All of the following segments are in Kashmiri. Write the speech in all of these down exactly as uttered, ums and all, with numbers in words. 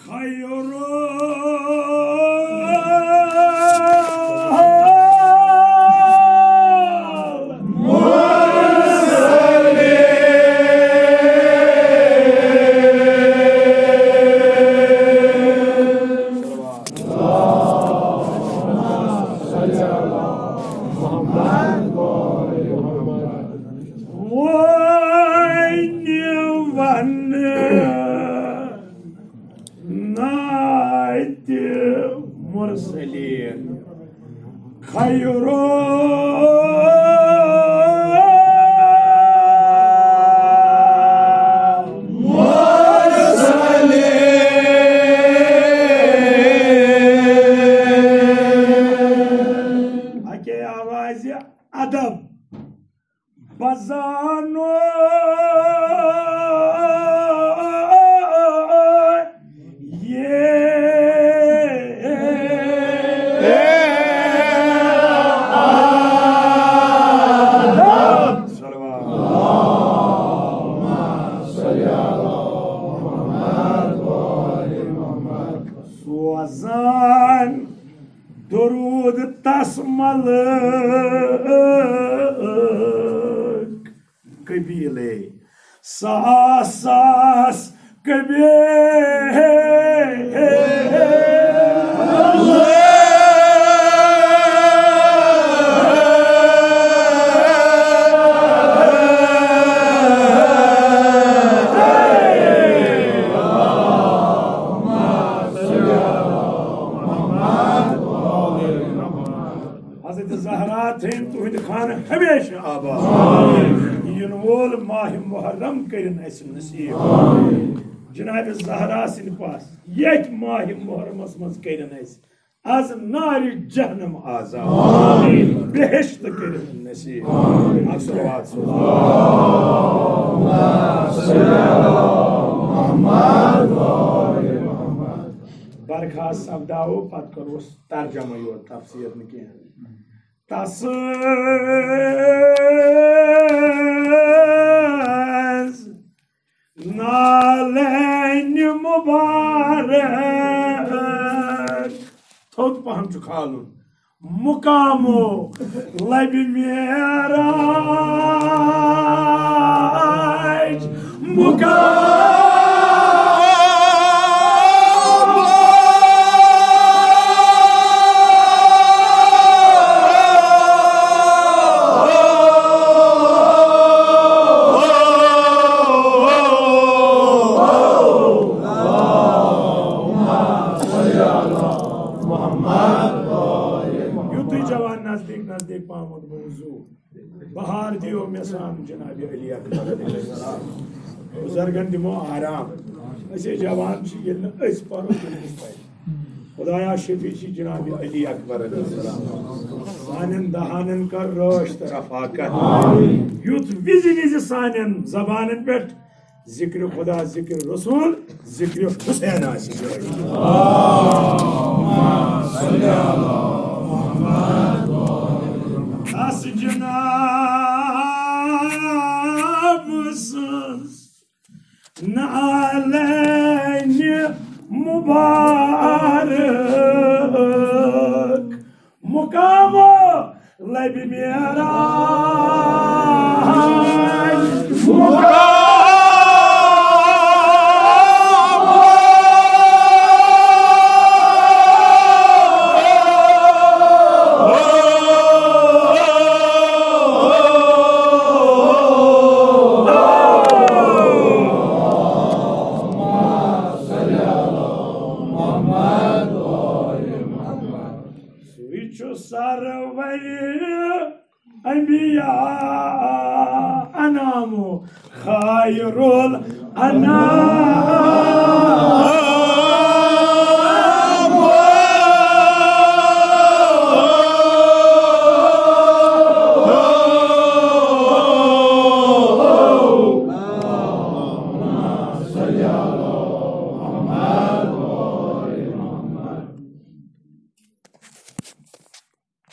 خير وَنِّ وَنِّ نعت مرسلين خير مرسلين. اکے آوازِ ادب. بزانو یہ سوزان درود تس ملک قبیلے ساس ساس قبیلے. حضرت زہرا تھٲیِن تُہٕنٛدِ خانہٕ ہمیشہِ آباد۔ یِنہٕ وول ماہِ محرم کٔرِن اَسہِ نصیٖب۔ جناب زہرا سٕنٛدِ پاس ییٚتھۍ ماہِ محرمس منٛز کٔرِن اَسہِ از نارِ جہنم آزاد۔ بہشت کٔرِن نصیٖب۔ اکھ صلوات سوزو۔ برخاست سپداوو، پتہٕ کرو أسۍ ترجمہٕ یوت، تفسیر نہٕ کینٛہہ۔ تسٕنٛز نالینہِ مُبارک۔ تھوٚد پہم چھُ کھالُن۔ مُقامو لبہِ معراج۔ مُقام یُتُے جوان نزدیک نزدیک پہمتھ موضوع۔ بہار دیو مےٚ سان جناب علی اکبر علیہ السلام۔ بزرگن دِمو آرام۔ أسۍ ہے جوان چھِ، ییٚلہِ نہٕ أسۍ پرو، تیٚلہِ کُس پرِ؟ خدایا شفیع چھِ جناب علی اکبر علیہ السلام۔ سانٮ۪ن دہانن کر رٲچھ تہٕ رفاقت۔ یُتھ وِزِ وِزِ سانٮ۪ن زبانن پٮ۪ٹھ ذکر خدا، ذکر رسول، ذکر حسین آسہِ جٲری۔ اس جناب سٕنٛز نالینہِ مُبارک۔ مُقامو لبہِ معراج۔ مُقامو سُے چھُ سرورِ انبیاء انعام خیر الانعام۔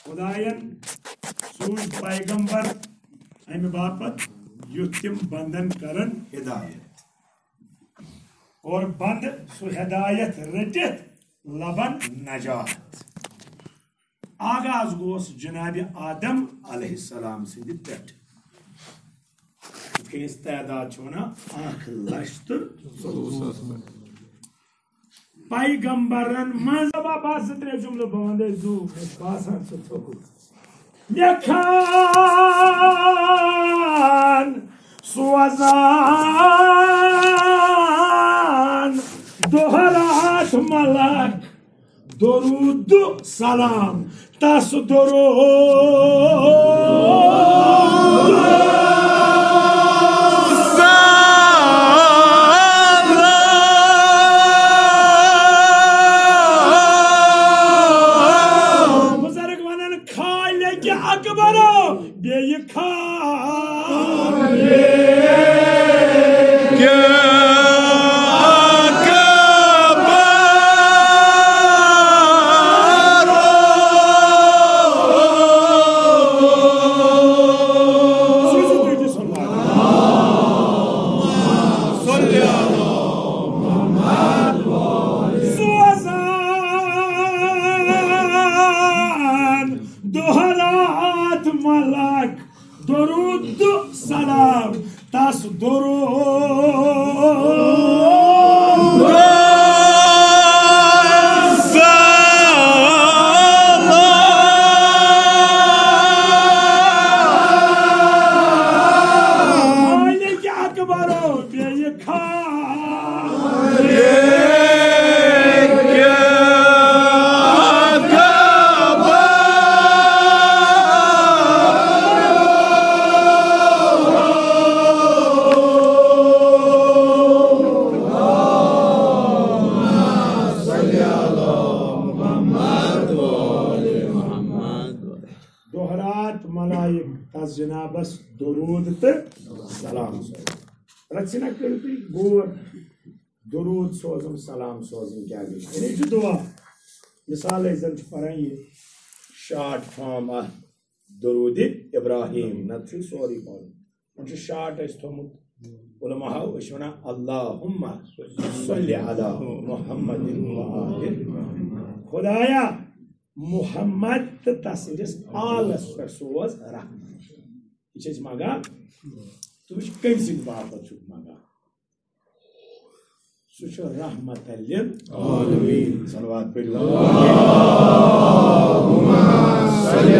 خداین سوٗز پیغمبر امہِ باپتھ یُتھ تِم بندن کرن ہدایت۔ کوٚر بنٛد سُہ ہدایت رٔٹِتھ لبن نجات۔ آغاز گوس جناب آدم علیہ السلام سٕنٛدِ پٮ۪ٹھ۔ یِتھ کٔنۍ أسۍ تعداد چھِ وَنان، اَکھ لَچھ تہٕ ژوٚوُہ ساس۔ پیغمبرن منٛز۔ بابا، زٕ ترٛےٚ جملہٕ بہٕ وَنہٕ زُو، مےٚ چھُ باسان سُہ تھوٚکُن۔ لیکھان سوزان دۄہ راتھ ملک، درود و سلام تس درود۔ بزرگ ونان، خالق اکبر بیٚیہِ خالق اکبر۔ سوٗزِو تُہۍ تہِ صلوات۔ صلی اللہ محمد۔ سوزان دۄہ راتھ ملک، درود و سلام تس درود۔ خالق اکبر بیٚیہِ خالق اکبر۔ دۄہ رات ملائک تس جنابس درود تہٕ سلام سوزان۔ رژھِ نہ کٔرِو تُہۍ غور، درود سوزُن، سلام سوزُن کیٛاہ گٔے؟ یعنی چھُ دعا۔ مثال، أسۍ زن چھِ پران یہِ شارٹ فارم اکھ، درود ابراہیم، نتہٕ چھُ سورُے پرُن۔ وۄنۍ چھُ شارٹ اَسہِ تھوٚمُت علماہو، أسۍ چھِ وَنان، اللہم صلی علی محمد و آل۔ خدایا، محمد تہٕ تسٕنٛدِس آلس پٮ۪ٹھ سوز رحمت۔ یہِ چھِ أسۍ منٛگان، ژٕ وٕچھ، کٔمۍ سٕنٛدِ باپتھ چھُکھ منٛگان؟ سُہ چھُ رحمت للعالمین۔ صلوات پٔرِو۔ اللہم صل علی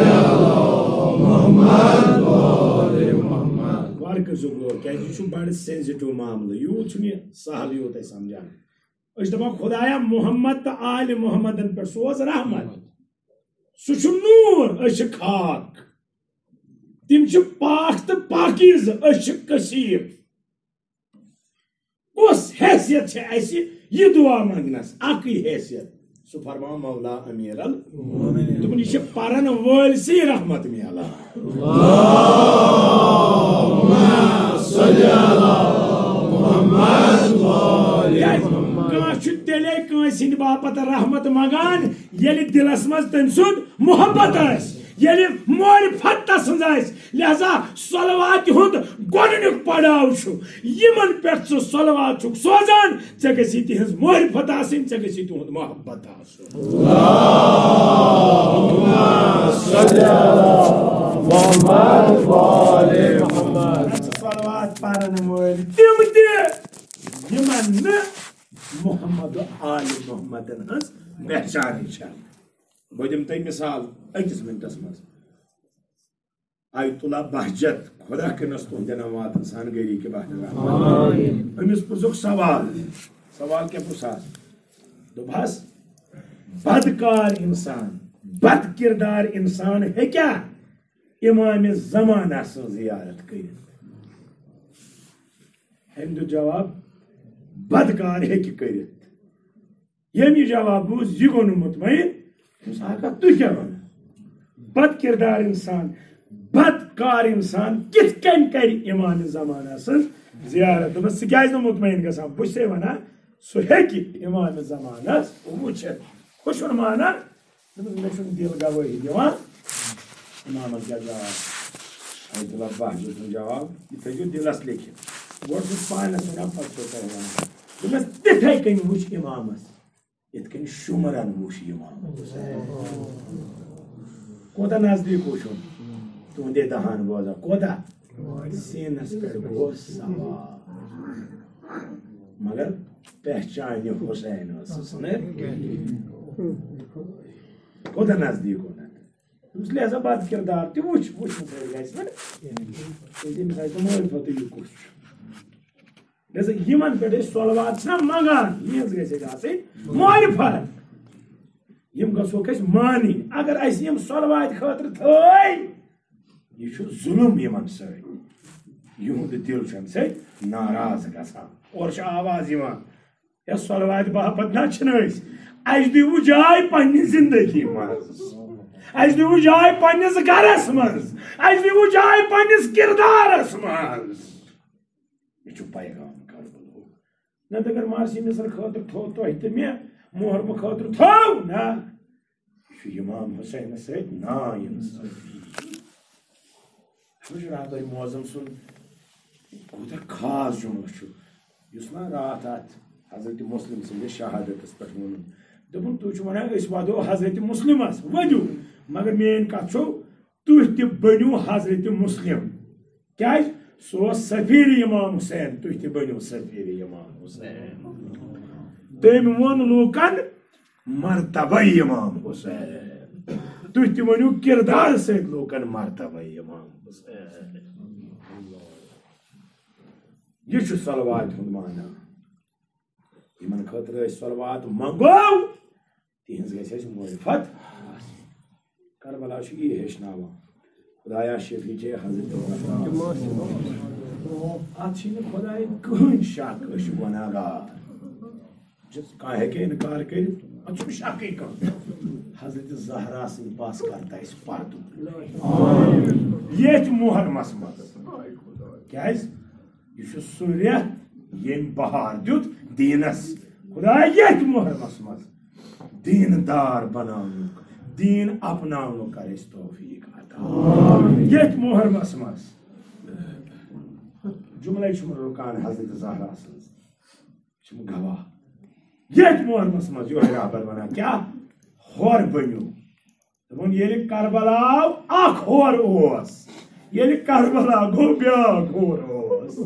محمد و آل محمد۔ وارٕ کٔرۍزیو غور، کیٛازِ یہِ چھُ بڑٕ سینسٹیو معاملہٕ، یوٗت چھُنہٕ یہِ سہل یوٗت أسۍ سمجھان۔ أسۍ چھِ دَپان، خدایا، محمد تہٕ آلِ محمدن پٮ۪ٹھ سوز رحمت۔ سُہ چھُ نوٗر، أسۍ چھِ خاک۔ تِم چھِ پاک تہٕ پاکیٖزٕ، أسۍ چھِ کثیف۔ کۄس حیثیت چھِ اَسہِ یہِ دُعا منٛگنَس؟ اَکٕے حیثیت، سُہ فرماو مولا امیر ال۔ دوٚپُن، یہِ چھِ پرن وٲلۍ سٕے رحمت میلان۔ کیٛازِ؟ کانٛہہ چھُ تیٚلے کٲنٛسہِ ہٕنٛدِ باپتھ رحمت منٛگان، ییٚلہِ دِلس منٛز تٔمۍ سُنٛد محبت آسہِ، ییٚلہِ معرفت تسٕنٛز آسہِ۔ لہذا صلواتہِ ہُنٛد گۄڈٕنیُک پڑاو چھُ، یِمن پٮ۪ٹھ ژٕ صلوات چھُکھ سوزان، ژےٚ گژھی تِہنٛز معرفت آسٕنۍ، ژےٚ گژھی تِہُنٛد محبت آسُن۔ اللہم صل علی محمد و آل محمد۔ صلوات پرن وٲلۍ تِم تہِ، یِمن نہٕ محمد و آل محمدن ہٕنٛز پہچانٕے چھےٚ۔ بہٕ دِمہٕ تۄہہِ مثال أکِس مِنٹَس منٛز۔ آیت اللہ بہجت، خدا کٔرنَس تُہنٛدٮ۪ن امواتن سان گٔری کہِ بہر رحمت۔ أمِس پرٛژھُکھ سوال۔ سوال کیٛاہ پرٛژھہَس؟ دوٚپہَس، بدکار انسان، بد کردار انسان ہیٚکیٛاہ امام زمانہ سٕنٛز زیارت کٔرِتھ؟ أمۍ دیُت جواب، بدکار ہیٚکہِ کٔرِتھ۔ ییٚمۍ یہِ جواب بوٗز، یہِ گوٚو نہٕ مطمئن۔ دوٚپُس، آقا، تُہۍ کیٛاہ وَنان؟ بد کردار اِنسان، بد کار اِنسان کِتھ کٔنۍ کَرِ اِمام زمانہ سٕنٛز زیارت؟ دوٚپمَس، ژٕ کیٛازِ نہٕ مطمئن گژھان؟ بہٕ چھُسے وَنان، سُہ ہیٚکہِ اِمام زمانَس وٕچھِتھ۔ ہُہ چھُنہٕ مانان۔ دوٚپمَس، مےٚ چھُنہٕ دِل گوٲہی دِوان۔ اِمامَن کیٛاہ جواب؟ آیت اللہ بہجت سُنٛد جواب، یہِ تھٲیزیو دِلَس لیکھِتھ۔ گۄڈٕ چھُس پانَس وَنان، پَتہٕ چھُسو تۄہہِ وَنان۔ دوٚپمَس، تِتھَے کٔنۍ وٕچھ اِمامَس، یِتھ کٔنۍ شُمرَن وٕچھ اِمام حسین۔ کوتاہ نزدیٖک وٕچھُن تُہنٛدے دَہَن بوزان، کوتاہ؟ سیٖنَس پٮ۪ٹھ گوٚو سوار۔ مگر پہچانہِ حسین ٲسٕس نہٕ۔ کوتاہ نزدیٖک اوٚنَن۔ اس لیے ہسا بد کردار تہِ وٕچھ، وٕچھ نہٕ سۭتۍ گژھِ نہٕ۔ تیٚلہِ تٔمِس آسہِ نہٕ معرفتٕے یہِ کُس چھُ۔ لہذا یِمن پٮ۪ٹھ أسۍ صلوات چھِنہ منٛگان، یِہٕنٛز گژھِ اَسہِ آسٕنۍ معرفت۔ یِم گژھوکھ أسۍ مانٕنۍ۔ اگر اَسہِ یِم صلوات خٲطرٕ تھٲے، یہِ چھُ ظُلُم یِمن سۭتۍ۔ یِہُنٛد دِل چھُ اَمہِ سۭتۍ ناراض گژھان۔ اورٕ چھِ آواز یِوان، یا صلوات باپتھ نہ چھِنہٕ أسۍ۔ اَسہِ دِیِو جاے پننہِ زندگی منٛز۔ اَسہِ دِیِو جاے پننِس گرس منٛز۔ اَسہِ دِیِو جاے پننِس کردارس منٛز۔ یہِ چھُ پیغام کربلہُک۔ نتہٕ اگر مارسی مصر خٲطرٕ تھوٚو تۄہہِ تہٕ مےٚ، محرمہٕ خٲطرٕ تھوٚو نہ، یہِ چھُ امام حسینس سۭتۍ نا انصافی۔ اَتھ منٛز چھُ رہبر معظم سُنٛد کوٗتاہ خاص جملہٕ چھُ، یُس نا راتھ اتھ حضرت مسلم سٕنٛدِس شہادتس پٮ۪ٹھ ووٚنُن۔ دوٚپُن، تُہۍ چھِو ونان أسۍ ودو حضرت مسلمس، ؤدِو، مگر میٲنۍ کتھ چھو، تُہۍ تہِ بٔنِو حضرت مسلم۔ کیازِ؟ سُہ اوس سفیر امام حسین، تُہۍ تہِ بٔنِو سفیر امام حسین۔ تٔمۍ ووٚن لوٗکن مرتبہ امام حسین۔ تُہۍ تہِ ؤنِو کردار سۭتۍ لوٗکن مرتبہ امام حسین۔ یہِ چھُ صلوات ہُنٛد معنی۔ یِمن خٲطرٕ أسۍ صلوات منٛگو، تِہنٛز گژھِ اَسہِ معرفت آسٕنۍ۔ کربلا چھُ یی ہیٚچھناوان۔ خدایا شفیع چھے حضرت محمد۔ اتھ چھِنہٕ خدایہِ کٕہٕنۍ شک، أسۍ چھِ گۄناہگار۔ یُس کانٛہہ ہیٚکہِ انکار کٔرِتھ، اتھ چھُنہٕ شکٕے کانٛہہ۔ حضرت زہرا سٕنٛدِ پاس کرتا أسۍ پردٕ۔ ییٚتھۍ محرمس منٛز۔ کیازِ؟ یہِ چھُ سُہ رٮ۪تھ ییٚمۍ بہار دیُت دیٖنس۔ خدایا، ییٚتھۍ محرمس منٛز دیٖندار بناونُک، دیٖن اپناونُک کر اَسہِ توفیٖق عطا۔ ییٚتھۍ محرمس منٛز۔ جملے چھُم رُکان حضرت زہرا سٕنٛز۔ چھِم گواہ۔ ییٚتھۍ محرمس منٛز یِہوٚے رہبر ونان، کیٛاہ؟ ہورٕ بٔنِو۔ دوٚپُن، ییٚلہِ کربلا اکھ ہور اوس، ییٚلہِ کربلا گوٚو بیٛاکھ ہور اوس،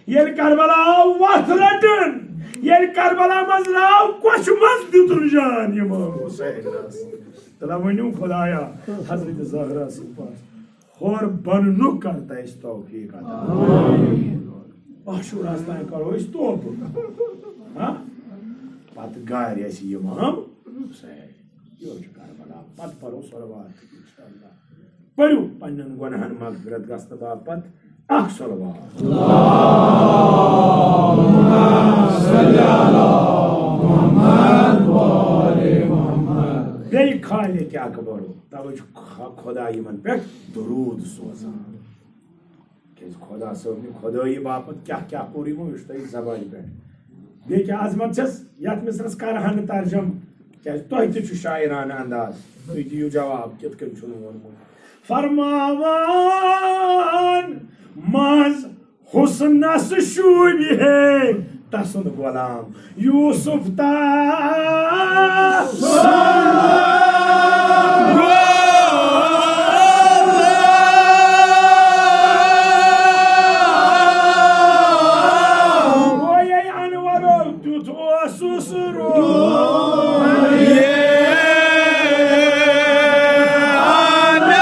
ییٚلہِ کربلا آو وَتھ رَٹُن، ییٚلہِ کربلا منٛز آو کۄچھِ منٛز دیُتُن جان امام حسینس۔ تَلہ ؤنِو خدایا، حضرت زہرا سٕنٛدِ پاس ہور بننُک کر تہٕ اَسہِ توفیٖق عطا۔ عاشوراہس تام کرو أسۍ توبہٕ۔ ہاں؟ پتہٕ گارِ اَسہِ امام حسین۔ یہِ چھُ کربلا۔ پتہٕ پرو صلوات۔ پٔرِو پننٮ۪ن گۄناہن مغفرت گژھنہٕ باپتھ اکھ صلوات۔ بیٚیہِ خالق اکبر، توے چھُ خ-، خدا یِمن پٮ۪ٹھ درود سوزان۔ کیازِ خدا صٲب نہِ خدٲیی باپتھ کیٛاہ کیٛاہ کوٚر یِمو، یہِ چھُ تۄہہِ زبانہِ پٮ۪ٹھ۔ بیٚیہِ کیٛاہ عظمت چھَس، یَتھ مصرس کرٕ ہا نہٕ ترجم، کیازِ تۄہہِ تہِ چھُ شاعرانہٕ انداز، تُہۍ دِیِو جواب کِتھ کٔنۍ چھُنہٕ ووٚنمُت۔ فرماوان منٛز حسنس شوٗبہِ ہے تسُنٛد غلام یوسف تا۔ رویے انورو تیُتھ اوسُس رویے انور۔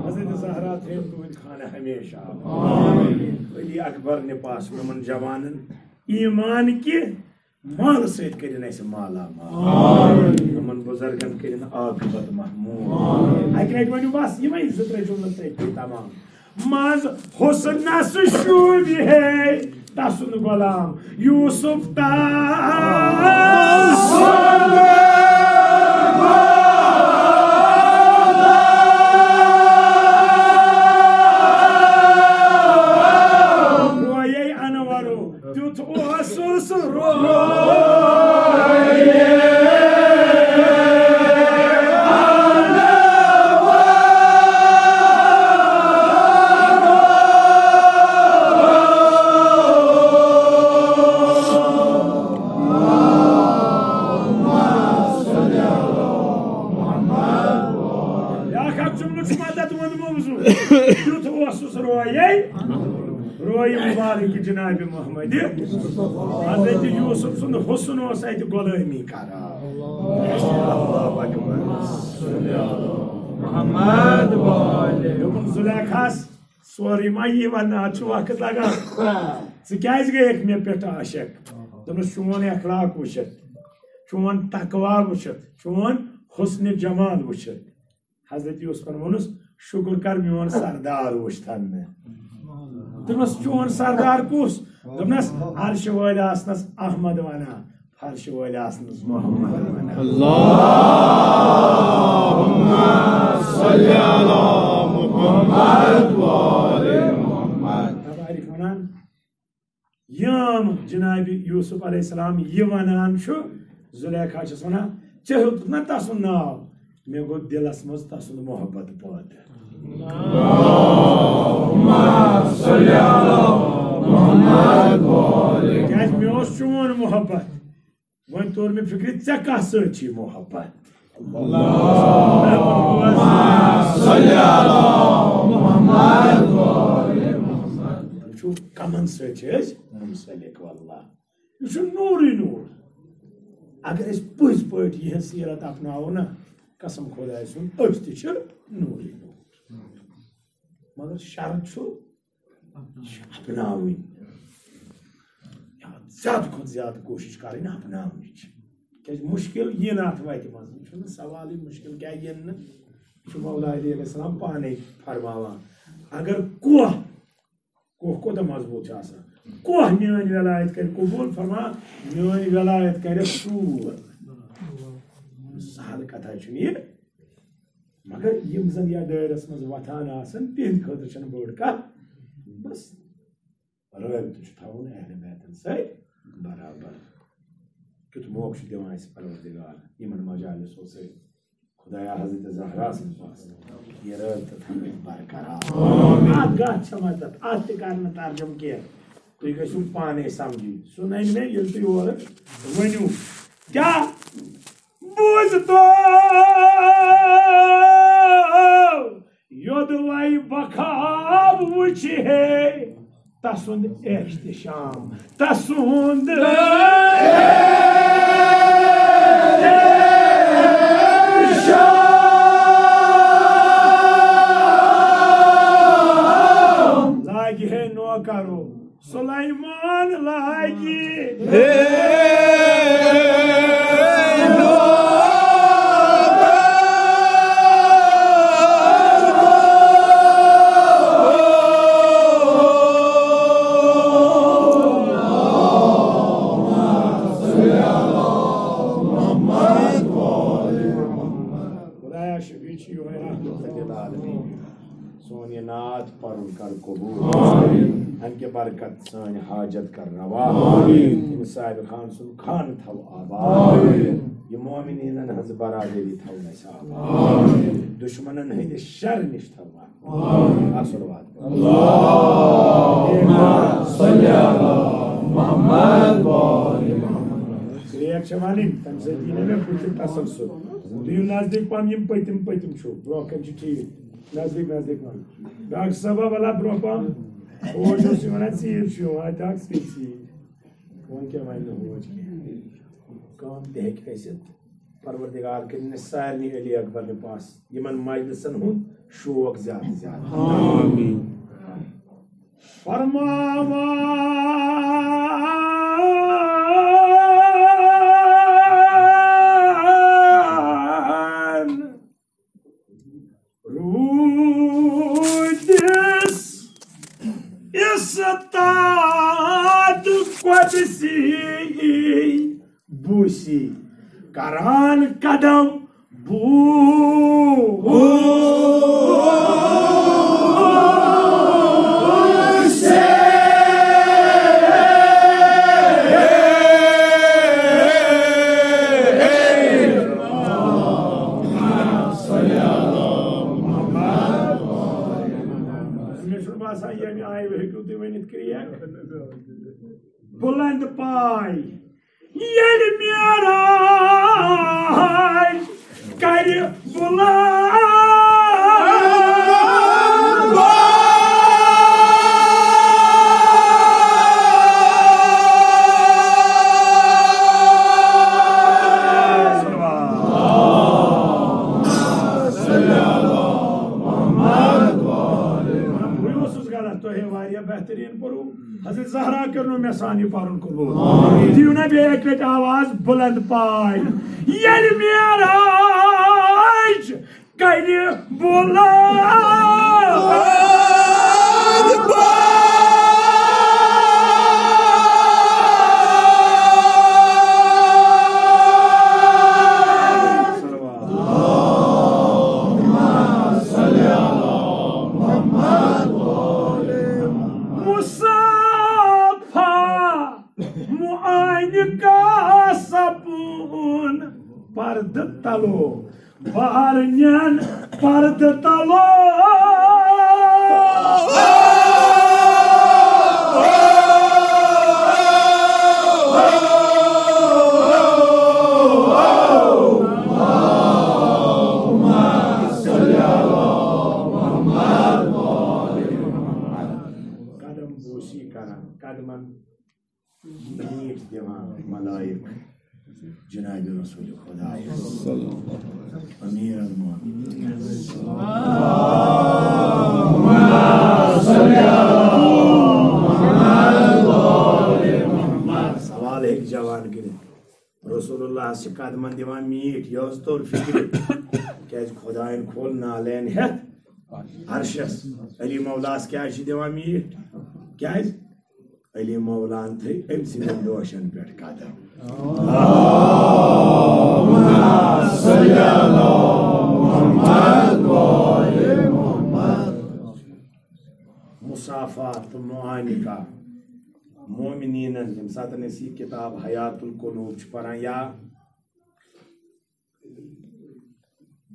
حضرت زہرا تھٲیِن تُہٕنٛدۍ خانہٕ ہمیشہِ آباد۔ علی اکبر نہِ پاس یِمن جوانن ایمان کہِ مال سۭتۍ کٔرِن اَسہِ مالا مال۔ یِمن بُزرگن کٔرِن عاقبت محمود۔ اَکہِ لٹہِ ؤنِو بس یِمے زٕ ترٛےٚ جملہٕ تہٕ تمام۔ منٛز حسنس شوٗبہِ ہے تسُنٛد غلام یوسف تا۔ رویے انورو تیُتھ اوسُس رویے۔ روے مبارک جناب محمد۔ حضرت یوسف سُنٛد حسن اوس اتہِ غلٲمی کران۔ اللہ اکبر۔ محمد والے۔ دوٚپُن زلیخاہس، سورُے ما یی وننہٕ، اتھ چھُ وقت لگان۔ ژٕ کیازِ گٔیکھ مےٚ پٮ۪ٹھ عاشق؟ دوٚپنس، چون اخلاق وٕچھِتھ، چون تقوی وٕچھِتھ، چون حسن جمال وٕچھِتھ۔ حضرت یوسفن ووٚنُس، شُکر کر میون سردار وُچھتھن مےٚ۔ دوٚپنس، چون سردار کُس؟ دوٚپنس، عرشہِ وٲلۍ آسنس احمد ونان، فرشہِ وٲلۍ آسنس محمد ونان۔ اللہم صل علی محمد و آل محمد۔ تبارک ونان، یام جناب یوسف علیہ السلام یہِ ونان چھُ، زلیخا چھس ونان، ژےٚ ہیوٚتُتھ نا تسُنٛد ناو، مےٚ گوٚو دلس منٛز تسُنٛد محبت پٲدٕ۔ کیازِ مےٚ اوس چون محبت، وۄنۍ توٚر مےٚ فکرِ ژےٚ کس سۭتۍ چھی محبت۔ اللہم صل علی محمد و آل محمد۔ وٕچھِو، کمن سۭتۍ چھِ أسۍ منسلک، واللہ۔ یہِ چھُ نوٗرٕے نوٗر۔ اگر أسۍ پٔزۍ پٲٹھۍ یِہٕنٛز سیٖرت اپناوو نا، قسم خۄداے سُنٛد، أسۍ تہِ چھِ نوٗرٕے نوٗر۔ مگر شرط چھُ، یہِ چھِ اپناوٕنۍ۔ یا زیادٕ کھۄتہٕ زیادٕ کوٗشِش کرٕنۍ اپناونٕچ۔ کیازِ مُشکِل یِن اَتھ وَتہِ منٛز۔ یہِ چھُنہٕ سوالٕے مُشکِل کیٛاہ یِن نہٕ۔ یہِ چھُ مولا علی علیہ السلام پانَے فرماوان۔ اگر کوہ، کوہ کوٗتاہ مضبوٗط چھُ آسان، کوہ میٛٲنۍ ولایت کرِ قبوٗل، فرمان، میٛٲنۍ ولایت کرِ سوٗر۔ سہل کتھا چھُنہٕ یہِ۔ مگر یِم زن یتھ دٲیرس منٛز وۄتھان آسن، تِہنٛدِ خٲطرٕ چھنہٕ بٔڑ کتھ۔ بس، رٲبطہٕ چھُ تھاوُن اہل بیتن سۭتۍ برابر۔ کیُتھ موقعہٕ چھُ دِوان اَسہِ پروردگار یِمن مجالسو سۭتۍ۔ خدایا، حضرت زہرا سٕنٛدِ پاسہٕ یہِ رٲبطہٕ تھاوٕنۍ برقرار۔ اَتھ گژھِ چھَما تَتھ، اَتھ تہِ کَرِ نہٕ ترجمہٕ کینٛہہ۔ تُہۍ گٔژھِو پانَے سَمجھِنۍ۔ سُہ نَنہِ مےٚ، ییٚلہِ تُہۍ یورٕ ؤنِو۔ کیٛاہ؟ بوٗزتو یوٚدوَے بخاب وٕچھِ ہے تسُنٛد احتشام، تسُنٛد احتشام۔ لاگہِ ہے نوکرو سلیمان لاگہِ۔ خدایا، شفیع چھُ یِہوٚے رحمت للعالمین۔ سون یہِ نعت پرُن کر قبول۔ آمین۔ امہِ کہِ برکت سٲنۍ حاجت کر روا۔ آمین۔ أمِس صاحب خان سُنٛد خانہٕ تھاو آباد۔ آمین۔ یہِ مومنیٖنن ہٕنٛز برادری تھاو اَسہِ آباد۔ آمین۔ دُشمنن ہٕنٛدِ شر نِش تھاو آباد۔ آمین۔ اصل وعدٕ۔ اللہم صل علی محمد و آل محمد۔ کرٛیک چھےٚ وَنٕنۍ، تَمہِ سۭتۍ یی نہٕ مےٚ بُتھِ تسلسل۔ دِیِو نزدیٖک پَہَم یِم پٔتِم پٔتِم چھِو، برٛونٛہہ کَنہِ چھِ ٹھیٖک۔ نزدیٖک، نزدیٖک وَن۔ ڈاکٹر صٲبا، وَلا برٛونٛہہ پَہَم۔ فوج اوس یہِ وَنان، ژیٖرۍ چھُ یِوان، اَتہِ اَکھ ژیٖرۍ ژیٖرۍ۔ وۄنۍ کیٛاہ وَنہِ نہٕ فوج کینٛہہ؟ کٲم تہِ ہیٚکہِ ٲسِتھ۔ پروردگار کٔرِنۍ اَسہِ سارنٕے علی اکبر نہِ پاس، یِمن مجلسن ہُنٛد شوق زیادٕ زیادٕ۔ آمین۔ فرماوان روٗدِس استاد قدسی بوٗسی کران قدم بوٗسی۔ مےٚ چھُنہٕ باسان، ییٚمہِ آیہِ ہیٚکِو تُہۍ ؤنِتھ کرٛیک۔ بُلنٛد پاے ییٚلہِ معراج کرِ بُلنٛد۔ کٔرِو مےٚ سان یہِ پَرُن قبوٗل۔ دِیِو نا بیٚیہِ اَکہِ لَٹہِ آواز بُلنٛد پاے۔ ییٚلہِ معراج کَرِ بُلنٛد پاے۔ مصافہ معانقہ سپُن پردٕ تلو، بارنین پردٕ تلو۔ قدم بوسی کران، قدمن میٖٹھۍ دِوان ملائک جناب رسول خدایس۔ امیر المومنین۔ سوال ہیٚکہِ جوان کٔرِتھ، رسول اللہ چھِ قدمن دِوان میٖٹھۍ، یہِ ٲس توٚر فِکرِ۔ کیازِ خدایَن کھول نالین ہٮ۪تھ عرشس۔ علی مولاہس کیازِ چھِ دِوان میٖٹھۍ؟ کیازِ؟ علی مولان تھٲے أمۍ سٕنٛدٮ۪ن دوشن پٮ۪ٹھ قدم۔ مصافات تہٕ معانقہ مومنیٖنن، ییٚمہِ ساتہٕ أسۍ یہِ کِتاب حیات القلوب چھِ پران یا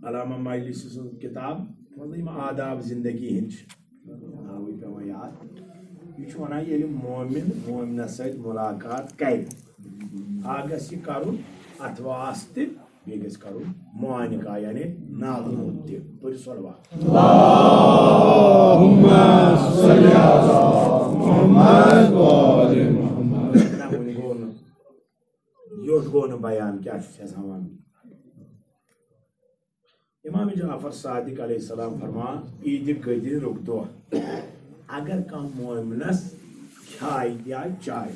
علامہ مجلسی سٕنٛز کِتاب، مطلب، یِم آداب زندگی ہٕنٛدۍ چھِ، ناوٕے پٮ۪وان یاد۔ یہِ چھُ وَنان، ییٚلہِ مومِن مومِنَس سۭتۍ مُلاقات کَرِ، اَکھ گژھِ یہِ کَرُن اَتھٕ واس تہِ، بیٚیہِ گژھِ کَرُن معانقہ، یعنی نالہٕ موٚت تہِ۔ پٔرِو صلوات۔ نہ، وُنہِ گوٚو نہٕ۔ یوٚت گوٚو نہٕ بیان، کیٛاہ چھُس یژھان وَنُن؟ امام جعفر صادق علیہ السلام فرمان، عیٖدِ قدرُک دۄہ اگر کانٛہہ مومنس کھیٛایہِ یا چایہِ،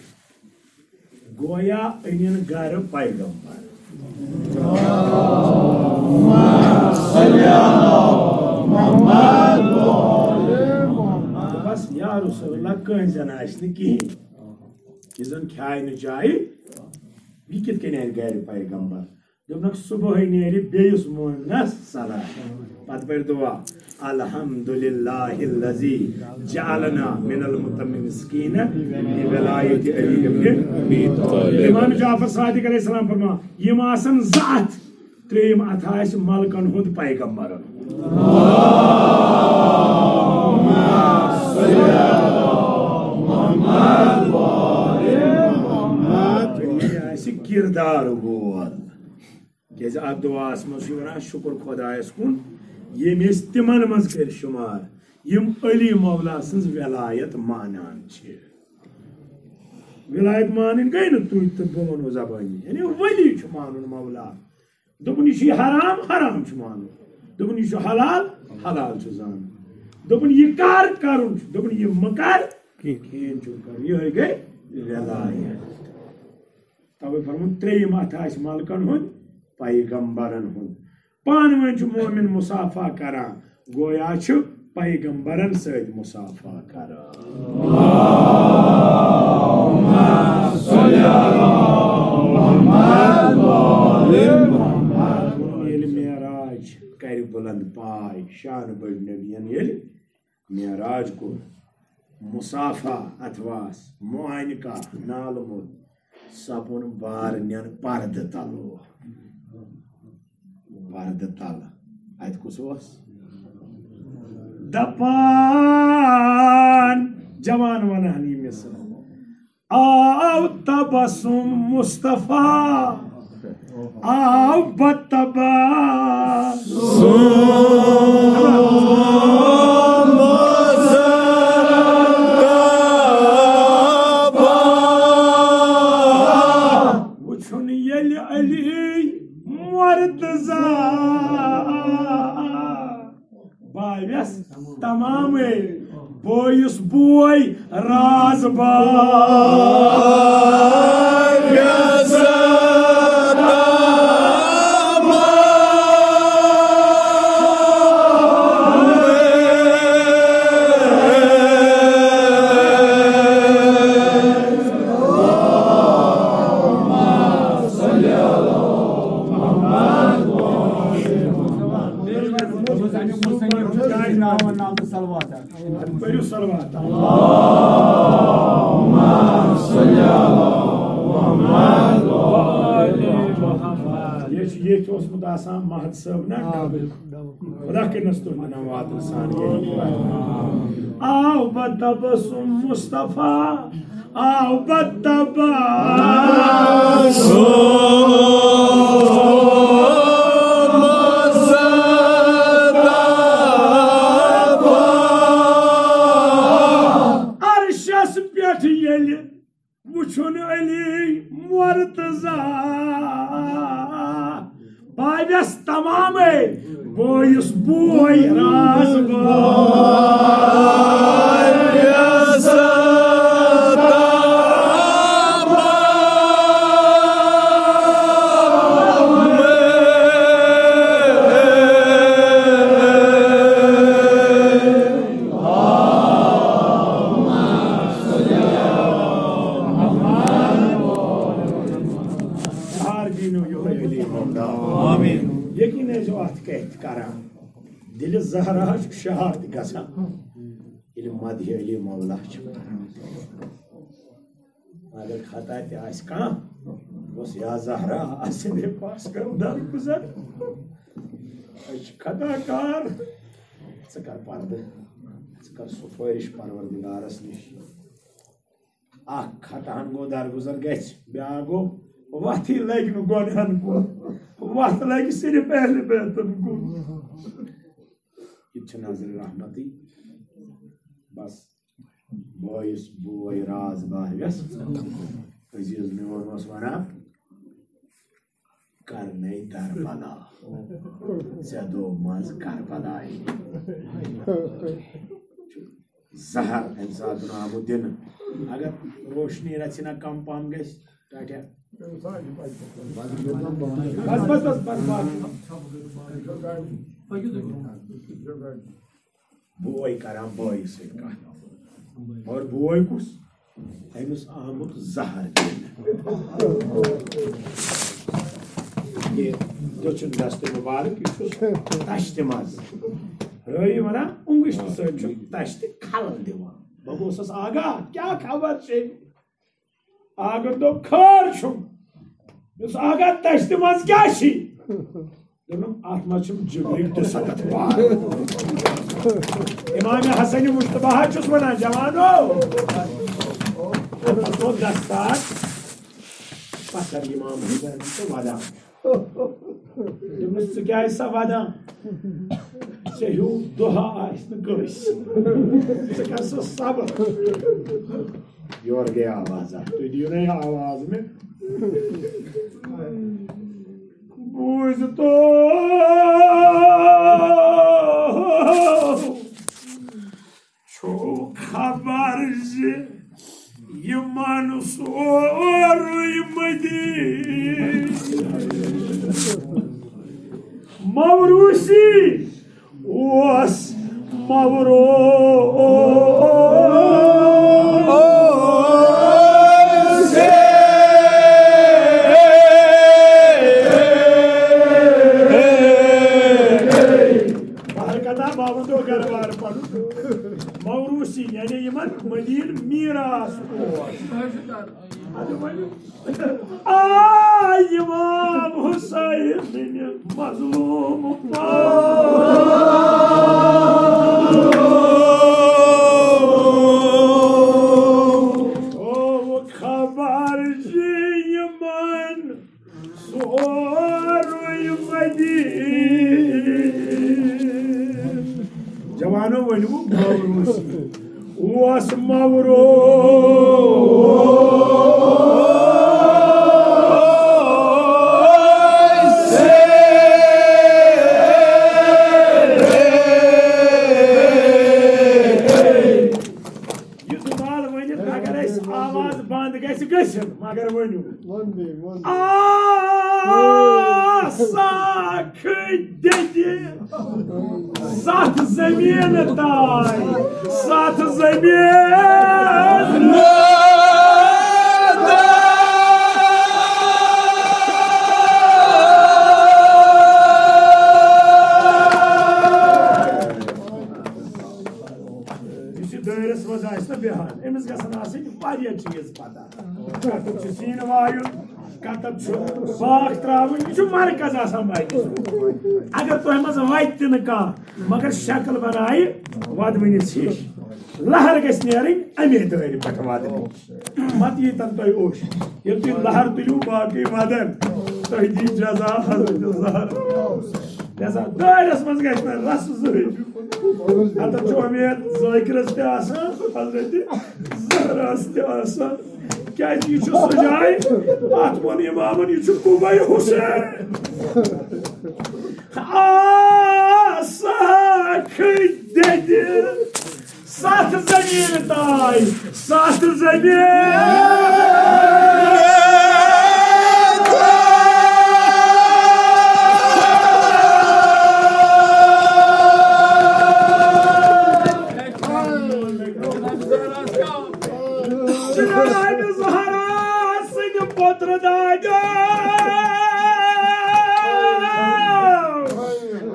گویا أنِن گرٕ پیغمبر۔ دوٚپمس، یا رسول اللہ، کٲنٛسہِ زن آسہِ نہٕ کِہیٖنۍ، یہِ زن کھیٛایہِ نہٕ چایہِ، یہِ کِتھ کٔنۍ انہِ گرِ پیغمبر؟ دوٚپنکھ، صبحٲے نیرِ بیٚیِس مومنس صلاح۔ پتہٕ پرِ دعا، الحمدللہ الذی جعلنا من المتمسکین بولایت علی ابن ابی طالب۔ امام جعفر صادق علیہ السلام فرمان، یِم آسن زٕ اتھ، ترٛیٚیِم اتھ آسہِ ملکن ہُنٛد پیغمبرن۔ یہِ آسہِ کردار وول۔ کیازِ اتھ دعاہس منٛز چھُ ونان، شُکر خۄدایس کُن، ییٚمۍ أسۍ تِمن منٛز کٔرۍ شُمار، یِم علی مولا سٕنٛز ولایت مانان چھِ۔ ولایت مانٕنۍ گٔے نہٕ تُہۍ تہٕ بہٕ ونو زبٲنی، یعنی ولی چھُ مانُن مولا۔ دوٚپُن، یہِ چھُ یہِ حرام، حرام چھُ مانُن۔ دوٚپُن، یہِ چھُ حلال، حلال چھُ زانُن۔ دوٚپُن، یہِ کر کرُن چھُ، دوٚپُن، یہِ مہٕ کر، کِہیٖنۍ چھُنہٕ کرُن۔ یِہوٚے گٔے ولایت۔ توے فرمووُن، ترٛیٚیِم اتھٕ آسہِ ملکن ہُنٛد پیغمبرن ہُنٛد۔ پانہٕ ؤنۍ چھُ مومن مصافحہ کران، گویا چھُ پیغمبرن سۭتۍ مصافحہ کران۔ ییٚلہِ معراج کرِ بلند پاے، شان بٔڑۍ نبین ییٚلہِ معراج کوٚر، مصافحہ اتھواس، معانقہ نالہٕ موٚت، سپُن بارنین پردٕ تلو۔ پردٕ تل۔ اتہِ کُس اوس؟ دپان، جوان ونہن یہِ مثال۔ آو تبسم مصطفیٰ، آو بتبسم زرقابا۔ وچھُن ییٚلہِ علی مرتضی باویس تمامٕے بٲیِس بوے راز باغ۔ پٔرِو صلوات۔ یہِ چھُ، ییٚتہِ اوسمُت آسان مہد صٲب نا ڈبہٕ۔ خدا کٔرِنَس تُہُنٛد ناو واتُن سان۔ آو بتبسم مصطفیٰ، آو بتبسم مصطفیٰ۔ عرشس پٮ۪ٹھ ییٚلہِ وُچھُن علی مرتضیٰ، باویس تمامے بٲیِس بوے راز باویس۔ ہار دیٖنو یِہوٚے علی ممداد۔ آمین۔ یقیٖن ٲسۍزیو اَتھ کَتھِ کران۔ دِلہِ زہرا چھُ شاد گژھان، ییٚلہِ مدحِ علی مولا چھُ کران۔ اگر خطا تہِ آسہِ کانٛہہ، بس یا زہرا آسہِ مےٚ پاس کر درگُزر۔ أسۍ چھِ خطا کار، ژٕ کر پردٕ، ژٕ کر سفٲرِش پروردگارس نِش۔ اکھ خطاہن گوٚو درگُزر گژھِ، بیٛاکھ گوٚو وتھٕے لگہِ نہٕ گۄنہن کُن، وتھ لگہِ صرف اہل بیتن کُن۔ یہِ تہِ چھِ نظرِ رحمتٕے۔ بس بٲیِس بوے راز باویس، عزیز میون اوس ونان، کرنے دربلا، ژےٚ دۄہ منٛز کربلایہِ۔ زہر امہِ ساتہٕ آمُت دِنہٕ۔ اگر روشنی رژھِ نہ کم پہم گژھِ، ٹاٹھیا۔ بس، بس، بس، بس، بس۔ بوے کران بٲیِس سۭتۍ کتھ۔ اور بوے کُس؟ أمِس آمُت زہر دِنہٕ۔ یہِ دٔچھُن دستہٕ مُبارک، یہِ چھُس تشتہِ منٛز۔ رٲوی ونان، اونگُج تہِ سۭتۍ چھُ تشتہِ کھلن دِوان۔ بہٕ گوٚژھُس آگاہ، کیٛاہ خبر چھے؟ آگُر دوٚپ، خٲر چھُم۔ یُس آگاہ تشتہِ منٛز کیٛاہ چھی؟ دوٚپُن، اَتھ منٛز چھِم جبرِل تہٕ ستتھ پار۔ امام حسن مجتبیٰ ہس چھُس ونان، جوانو، أمِس گوٚو دستار پتھر امام حسن تہٕ ودان۔ دوٚپمَس، ژٕ کیٛازِ سا ودان؟ ژےٚ ہیوٗ دۄہ آسہِ نہٕ کٲنٛسہِ۔ ژٕ کر سا صبر۔ یورٕ گٔے آواز اکھ، تُہۍ دِیِو نہ یہِ آواز مےٚ۔ بوٗزتو چھُ خبر زِ یِمن سورُے مدیٖنہٕ موروثی اوس، موروثی۔ بہر کتھا باوُن تو گرٕ بار پنُن۔ موروثی، یعنی یِمن مدیٖنہٕ میٖراث اوس۔ اَدٕ ؤنِو۔ آ، امام حسین مظلوم پاک۔ او خبر زِ یِمن سورُے مدیٖنہٕ۔ جوانو ؤنِو، موروثی اوس موروثی۔ آسا کھٔتۍ دٔدِ ستھ زٔمیٖن تام، ستھ زٔمیٖن۔ یُس یہِ دٲیرَس منٛز آسہِ نہ بیٚہان، أمِس گژھن آسٕنۍ واریاہ چیٖز پَتہ۔ کَتَتھ چھُ سیٖن وایُن، کَتَتھ چھُ باغ ترٛاوُن، یہِ چھُ مرکز آسان وَتہِ۔ اگر تۄہہِ منٛز وَتہِ تہِ نہٕ کانٛہہ، مگر شکل بنایہِ وَدوٕنِس ہِش۔ لہر گژھِ نیرٕنۍ اَمے دٲرِ پٮ۪ٹھ وَدنٕچ۔ پتہٕ ییٖتن تۄہہِ اوٚش۔ ییٚلہِ تُہۍ لہر تُلِو، باقٕے وَدن۔ تۄہہِ دی جزا حضرت زہرا۔ لہذا دٲرِس منٛز گژھِ نہٕ رسہٕ زٕہٕے۔ اَتٮ۪تھ چھُ اُمید ذٲکرس تہِ آسان، حضرت زہراہس تہِ آسان۔ کیازِ یہِ چھُ سُہ جاے، اَتھ ووٚن اِمامن، یہِ چھُ قُبَے حسین۔ آسا کھٔتۍ دٔدِ ستھ زٔمیٖن تام، ستھ زٔمیٖن۔ جناب زہرا سٕنٛدِ پوٚترٕ دادیو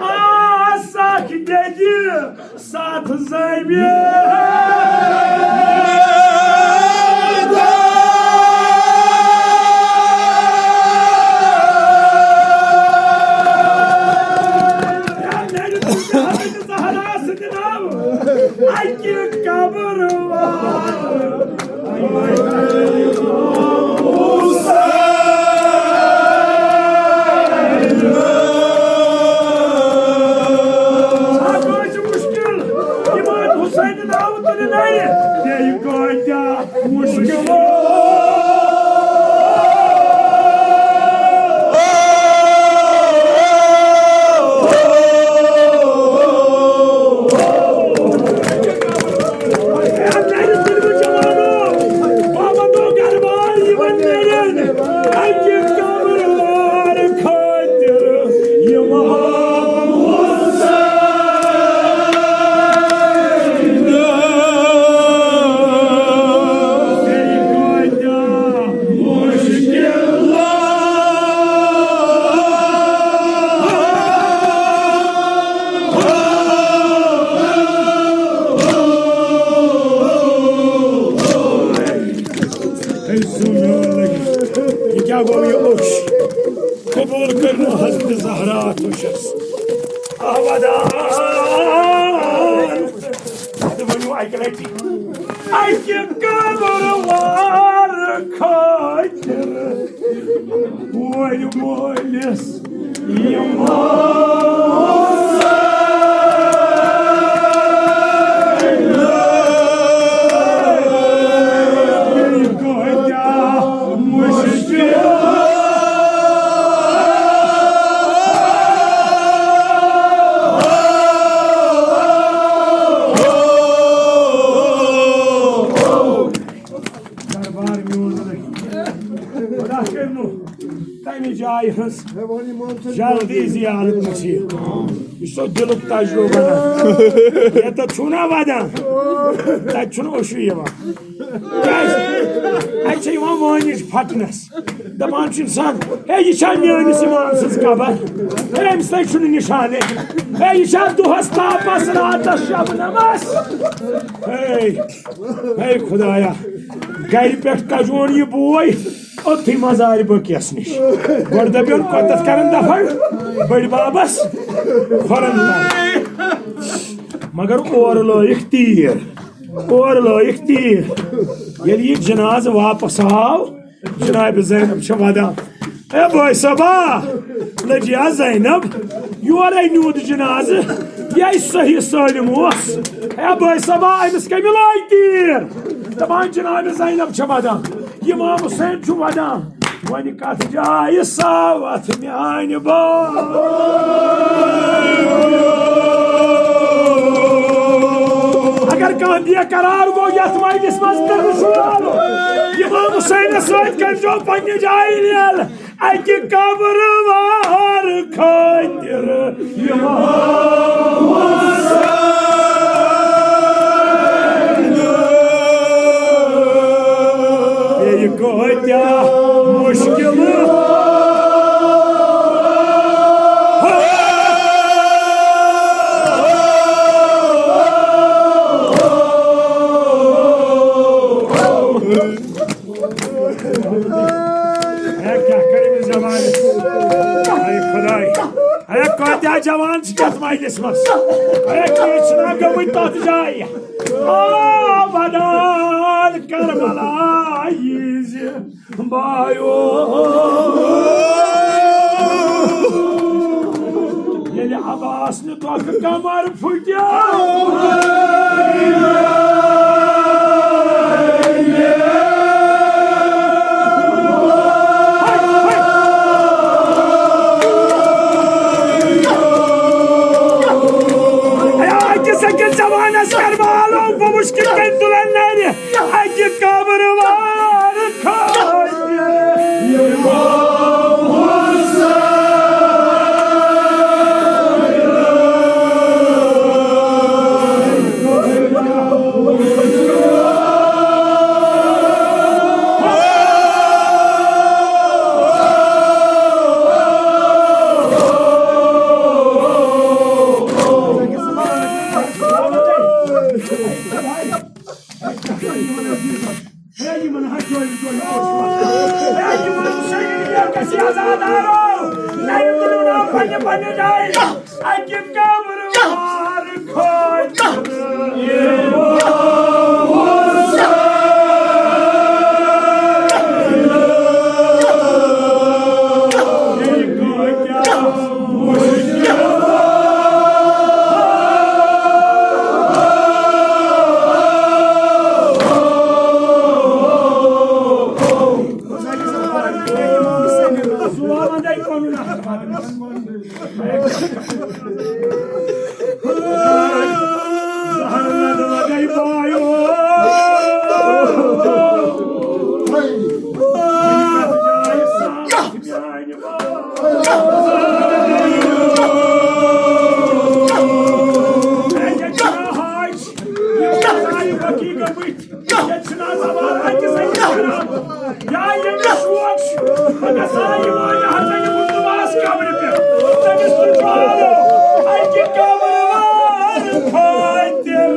آسکھ دٔدِ ستھ زٔمیٖن۔ زہرا سٕنٛدِ ناوٕ اَکہِ قبرٕ وار۔ اَتھ منٛز چھُ مُشکِل۔ اِمام حُسینہِ ناوٕ تُلہِ نَیہِ، بیٚیہِ کۭتیٛاہ مُشکِل۔ ہے سُہ میون لٔگِتھ۔ یہِ کیٛاہ گوٚو یہِ اوٚش؟ قبوٗل کٔرِو حضرت زہرا تُہۍ چھَس۔ آ ودان۔ تہٕ ؤنِو اَکہِ لَٹہِ۔ اَکہِ قبر وار خٲطرٕ۔ وٲلۍ وٲلِس۔ دربار میون خدا کٔرِنو تَمہِ جایہِ ہٕنٛز جلدی زیارت نصیب۔ یہِ چھُ دِلُک تجربہٕ۔ ییٚتٮ۪تھ چھُو نا وَدان، تَتہِ چھُنہٕ اوٚشُے یِوان۔ کیٛازِ؟ اَتہِ چھِ یِوان وٲنِج پھٹنَس۔ دَپان چھُ اِنسان، ہے، یہِ چھا میٛٲنِس اِمام سٕنٛز قبر؟ ہے، أمِس نَے چھُنہٕ نِشانٕے۔ ہے، یہِ چھا دۄہَس تاپَس، راتَس شبنمَس؟ ہے، ہے خدایا، گرِ پٮ۪ٹھ کجون یہِ بوے اوٚتھٕے مزارِ بٔکِس نِش۔ گۄڈٕ دپیون کوٚتتھ کرن دفن بٔڈۍ بابس کھۄرن تل۔ مگر اورٕ لٲیِکھ تیٖر، اورٕ لٲیِکھ تیٖر۔ ییٚلہِ یہِ جنازٕ واپس آو، جناب زینب چھِ ودان، اے بٲے صٲبا، لٔجیا زینب، یورے نیوٗتھ جنازٕ، یہِ صحیح سٲلِم اوس۔ اے بٲے صٲبا، أمِس کٔمہِ لٲگۍ تیٖر؟ دپان جناب زینب چھِ ودان، امام حسین چھُ ودان، وۄنۍ کتھ جایہِ ساوتھ میانہِ بٲے؟ اگر کانٛہہ بے قرار گوٚو یتھ مجلس منٛز، تٔمِس چھُ والُن۔ امام حسینس سۭتۍ کٔرۍزیو پننہِ جایہِ ریل۔ اکہِ قبرٕ وار خٲطرٕ یِوان۔ بیٚیہِ کۭتیٛاہ مُشکِلہٕ۔ ہے، کیٛاہ کَرِ أمِس زمانَس؟ اے خۄداے، اے کۭتیٛاہ جوان چھِ یَتھ مجلِس منٛز؟ اے کیٛاہ چھِنہ گٔمٕتۍ تَتھ جایہِ؟ آ، وَدان کربلا ییٖزِ بایو۔ ییٚلہِ عباس نہٕ تۄکھٕ کمر پھُٹیو۔ أکِس أکِس جوانس کربالو بہٕ وٕچھٕ کِتھ کٔنۍ تُلن نرِ اکہِ قبرٕ وار خٲطرٕ۔ ہے، یِمن ہا جویہِ جویہِ اوس وَسان۔ ہے، یِمن حُسین یہِ گژھِ آزاد آرو۔ نَیہِ تُلِو نا پننہِ پننہِ جایہِ۔ اَکہِ قبرٕ وار خٲطرٕ۔ ییٚتہِ چھِنہٕ آز زبان اَکہِ زَنہِ کران۔ یا ییٚمِس شوق چھُ، بہٕ گژھٕ ہا یِمن، یہِ ہسا یہِ بہٕ دُعاہَس قبرِ پٮ۪ٹھ۔ تٔمِس تہِ چھُ آلو اَکہِ قبرِ وار خٲطرٕ۔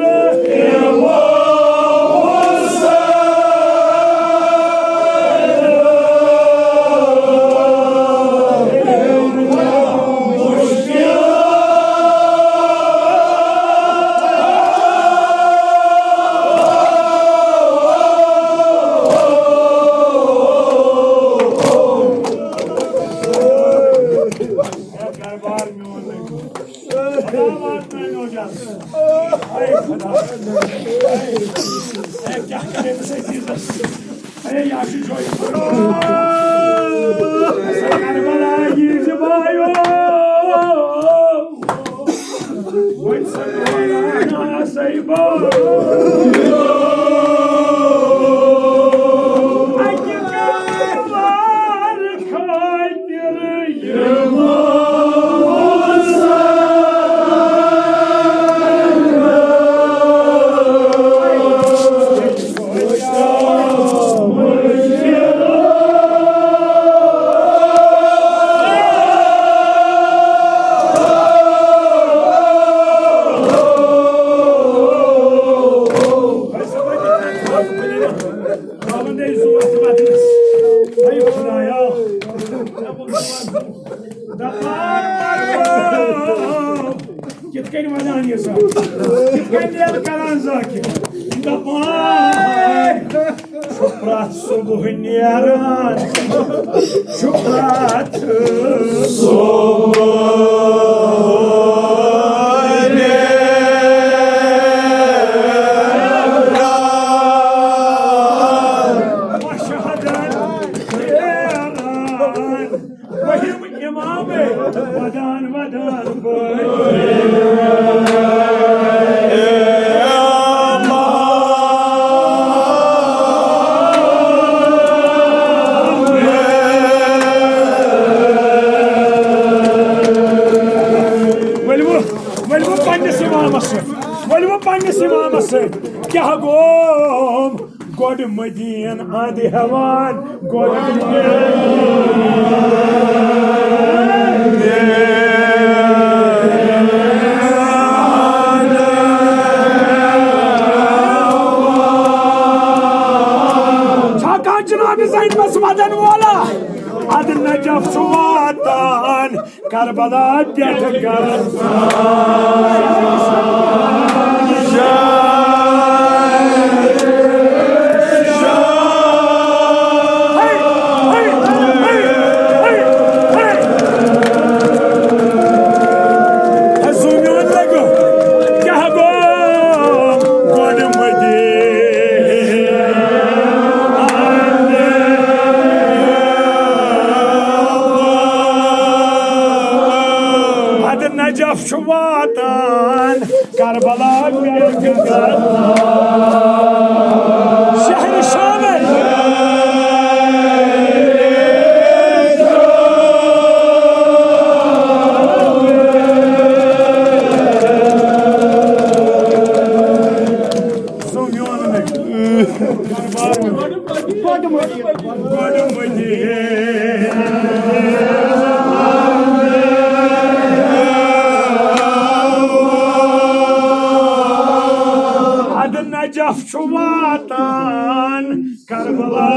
اے، یہِ ہا چھُ جویہِ۔ کربلا ییٖزِ بایو۔ وۄنۍ سا کربلا سا بایو۔ اَکہِ کربلا خٲطرٕ یِمو۔ کِتھ کٔنۍ وَنان یہِ زَن؟ کِتھ کٔنۍ نیرٕ کران ذٲکِر؟ دَپان چھُ پرٛٮ۪تھ صُبحہٕ نیران، چھُ پرٛٮ۪تھ صُبحہٕ نیران۔ وَشہٕ ہَدَن نیران۔ بہم امام ودان ودان پننِس امامس سۭتۍ کیٛاہ گوٚو؟ گۄڈٕ مدین اند ہٮ۪وان، گۄڈٕ چھا کانٛہہ جناب زینبس ودن وولا؟ ادٕ نجف چھُ واتان۔ کربلا پٮ۪ٹھ گژھان۔ ہے زوٗ میون لگو، کیٛاہ گوٚو گۄڈٕ مدیٖنہٕ؟ ادٕ نجف چھُ واتان۔ کربلا پٮ۪ٹھ گژھان۔ شہر شامل۔ سُہ میون نہٕ۔ گۄڈٕ مدیٖنہٕ۔ ادٕ نجف چھُ واتان کربلا۔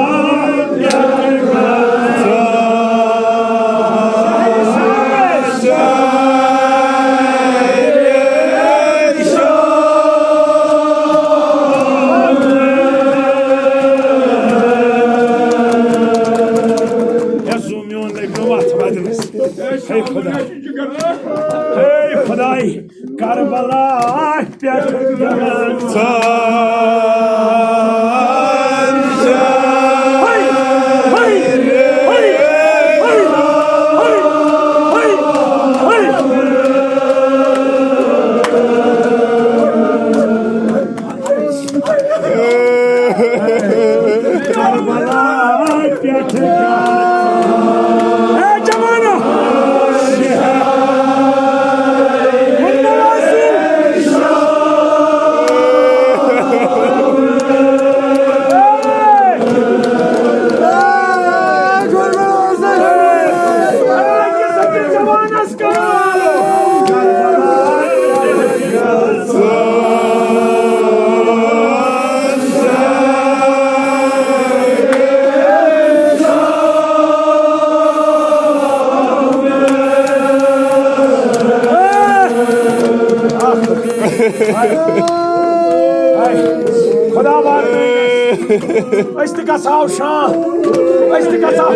ہے زوٗ میون نبی وَتھ بدلس۔ ہے خدا۔ ہے خداے۔ کربلا پٮ۪ٹھ۔ کربلا پٮ۪ٹھ۔ اے جوانو! خدا واتنٲیِن أسۍ۔ أسۍ تہِ گژھو شام، أسۍ تہِ گژھو،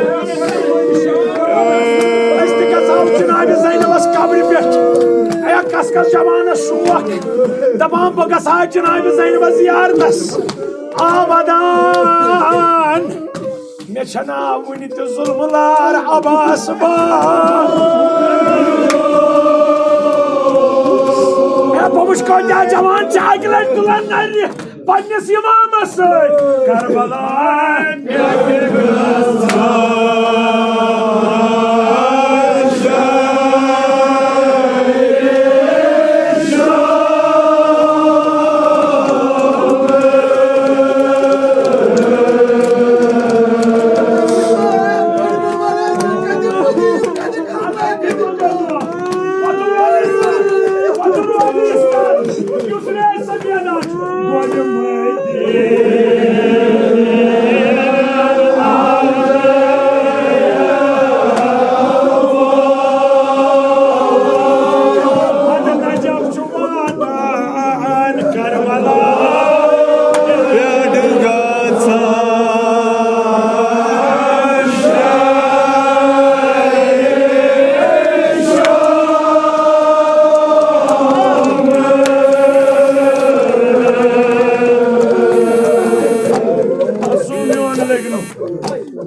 أسۍ تہِ گژھو جناب زینبس قبرِ پٮ۪ٹھ۔ اے کس کس جوانس شوق، دپان بہٕ گژھٕ ہا جناب زینبس زیارتس۔ آ ودان، مےٚ چھےٚ ناو وُنہِ تہِ ظلمہٕ لار عباس با۔ اے بہٕ وٕچھ کٲتیٛاہ جوان چھِ اکہِ لٹہِ تُلان نرِ۔ پننِس امامس سۭتۍ کربلا۔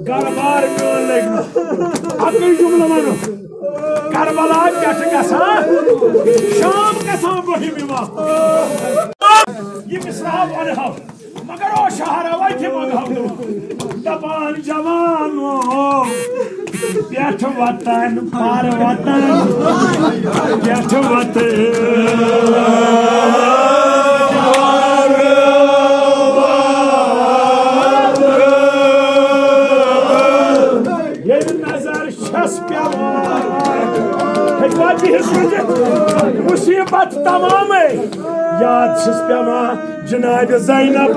گرٕ بار میون لٔگۍ نہٕ۔ اَکٕے جُملہٕ وَنو۔ کربلا پٮ۪ٹھٕ گژھان، شام گژھان بٔہِم یِوان۔ یہِ مِصراب وَنہو، مگر او شہر اَوَے تہِ منٛگہو نہٕ۔ دَپان جوانو، پٮ۪ٹھ وطن، پَر وطن، پٮ۪ٹھ وطن۔ وجہ حصہ مصیبت تمامے یاد چھس پیوان جناب زینب۔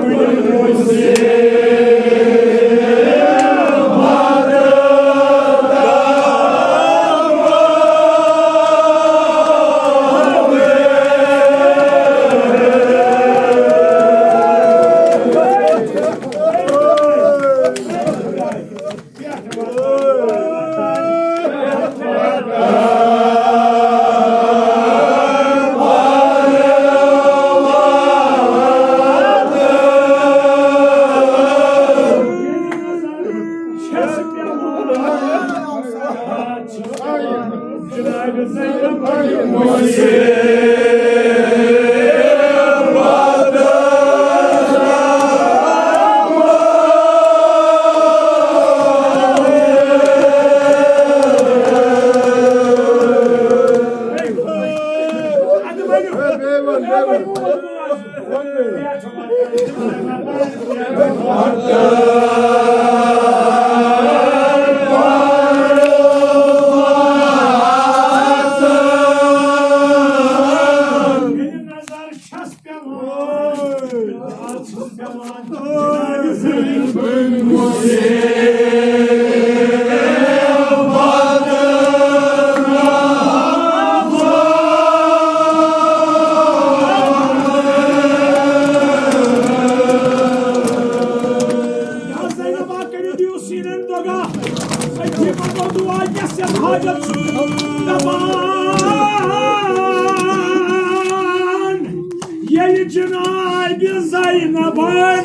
ییٚلہِ جناب زینبن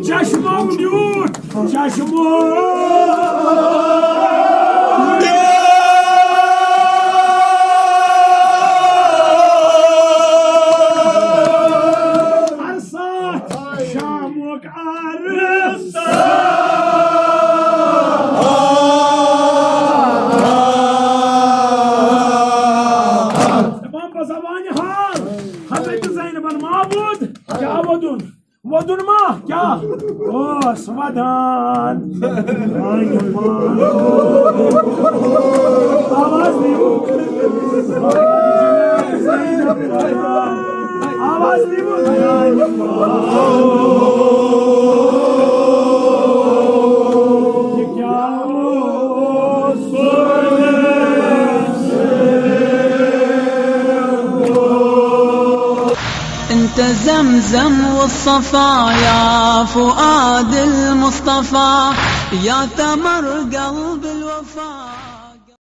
چشمو نیوٗٹھ، چشمو عرصات شامُک عرصات۔ دپان بہٕ زبانہِ حال حضرت زینبن معبود کیٛاہ وَدُن؟ وَدُن ما؟ کیٛاہ اوس وَدان؟ آواز دیٖوٕ۔ آواز دیٖوٕ۔ یہِ کیٛاہ اوس؟ انت زمزم والصفا يا فؤاد المصطفى، يا تمر قلب